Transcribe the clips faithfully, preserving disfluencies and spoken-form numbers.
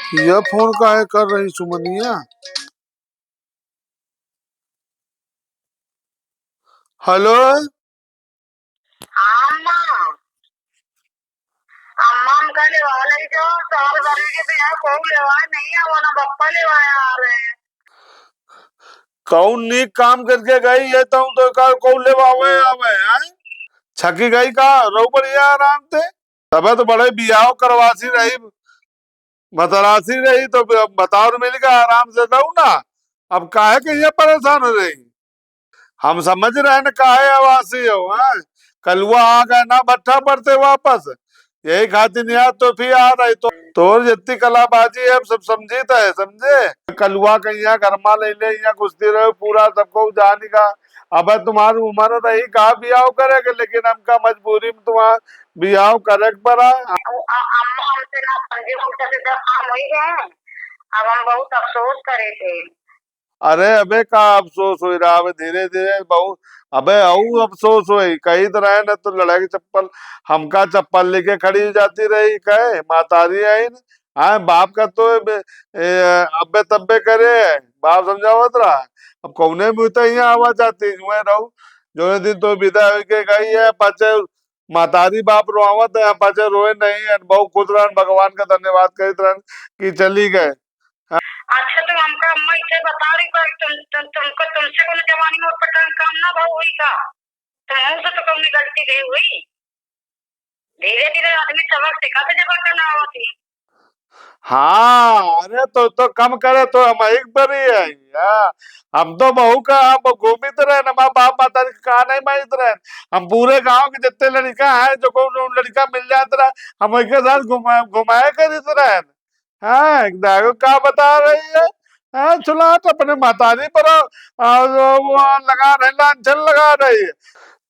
यह फोन काहे कर रही सुमनिया? हेलो। हाँ, अम्मा। अम्मा, हमका लेवा लई जाओ, साल भर के बियाह कोऊ लेवा नहीं आवा, ना बप्पा लेवा आ रहे। कौन नीक काम करके गई है, तऊ तो का कोऊ लेवा आवे, आवे, हैं? छकी गई का? रहू बढ़िया आराम से। तबे तो बड़े बियाह करवासी रही, मतरासी रही, तो अब बताओ, मिल के आराम से रहू ना। अब काहे के ये परेशान हो रही? हम समझ रहे न काहे आवासी हो, हैं? कलुआ आ गए ना भट्ठा पर से वापस, यही खातिर यहाँ तो फिर आ रही। तो तोर जितनी कलाबाजी है, हम सब समझीत है, समझे? कलुआ के यहाँ गरमा ले ले, यहाँ घुसती रहे, पूरा सबको जानी का। अब तुम्हारी उम्र रही का बियाह करे के, लेकिन हमका मजबूरी में तुम्हारा बियाह करे के पड़ा। अ-, अ-, अम्मा हमसे ना समझे, हमसे तो काम होई गए। अब हम बहुत अफसोस करे थे। अरे अबे का अफसोस होई रहा, अबे धीरे धीरे बहुत, अबे अऊ अफसोस होई। कही तो रहे न तो लड़ाई के चप्पल, हमका चप्पल लेके खड़ी हो जाती रही, कहे मातारी आई न, हाँ, बाप का तो ए, ए, अब्बे तब्बे करे, बाप समझावत रहा। अब कौने मुँह ते यहाँ आवा जाती, मैं रहू, जो दिन तो विदा होके गई है, पाछे मातारी बाप रोआवत है, पाछे रोए नहीं है, बहुत खुश रहन, भगवान का धन्यवाद करित रहन कि चली गए। हाँ। अच्छा, तुम हमका अम्मा इसे बता रही, पर तुम, तुम, तुमको, तुमसे कोनो जवानी में उटपटांग काम ना भाव हुई का? तुमहू से तो कौनी गलती भई हुई। धीरे धीरे आदमी सबक सीखा तो जब अकल आवत ही। हाँ, अरे तो, तो कम करे तो हम एक बार ही है, हाँ। हम तो बहू का, हम घूमित रहे न, हमार बाप माता के कहा नहीं मानित रहे। हम पूरे गांव के जितने लड़का हैं, जो कोनो लड़का मिल जात रहा, हम उनके साथ घुमा-, घुमाए करित रहे। हाँ, एक दारू का बता रही है? हाँ, चुलाट अपने मतारी पर, आ, वो, वो लगा रहे, लांछन लगा रही है।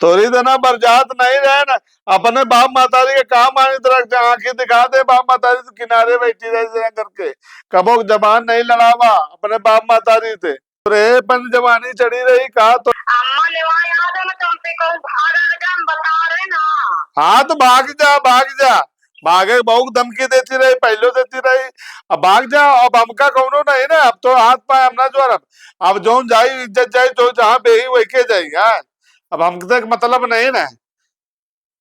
तोरी देना बरजात नहीं रहे ना, अपने बाप मतारी के काम आनी तरह से आंखी दिखा दे, बाप मतारी तो किनारे बैठी रही से करके, कबो जबान नहीं लड़ावा अपने बाप मतारी से। रे पन जवानी चढ़ी रही का तो। अम्मा लेवा याद है ना, तुम पे कहूँ भाग आ जा, हम बता रहे ना। हाँ, तो भाग जा, भाग जा। भागे बहुत धमकी देती रही, पहले देती रही। अब भाग जा, अब हमका कौनो नहीं ना, अब तो हाथ पाए हम ना जोरब। अब जौन जाई, इज्जत जाई, जो जहाँ बेही वही के जाई, हाँ। अब हमसे मतलब नहीं ना।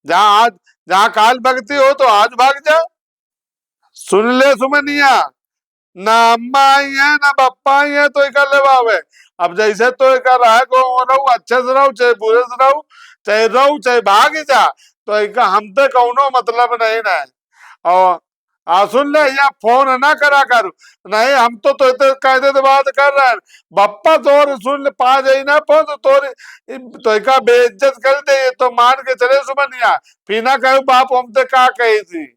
जहाँ आज, जहाँ काल भगती हो तो आज भाग जा। सुन ले सुमनिया, ना अम्मा आई है, ना बप्पा आई है, तो एका लेवावे। अब जैसे तो एका रहे को रहू, अच्छे से रहू, चाहे बुरे से रहू, चाहे रहू, चाहे भाग जा, तो एका हमते कौनो मतलब नहीं ना है। और, आ, सुन ले, या फोन ना करा करू, नहीं, हम तो, तो इतने कायदे से बात कर रहे हैं। बप्पा तोर सुन ले, पा जाई ना फोन, तो तोर, तो एका बेइज्जत कर दे, ये तो मान के चले सुमनिया, फिर ना कहू बाप हमते का कही थी।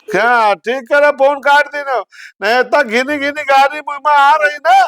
हाँ, ठीक करे, फोन काट दी ना। नहीं, इतना घिनी घिनी गाड़ी मुँह में आ रही ना,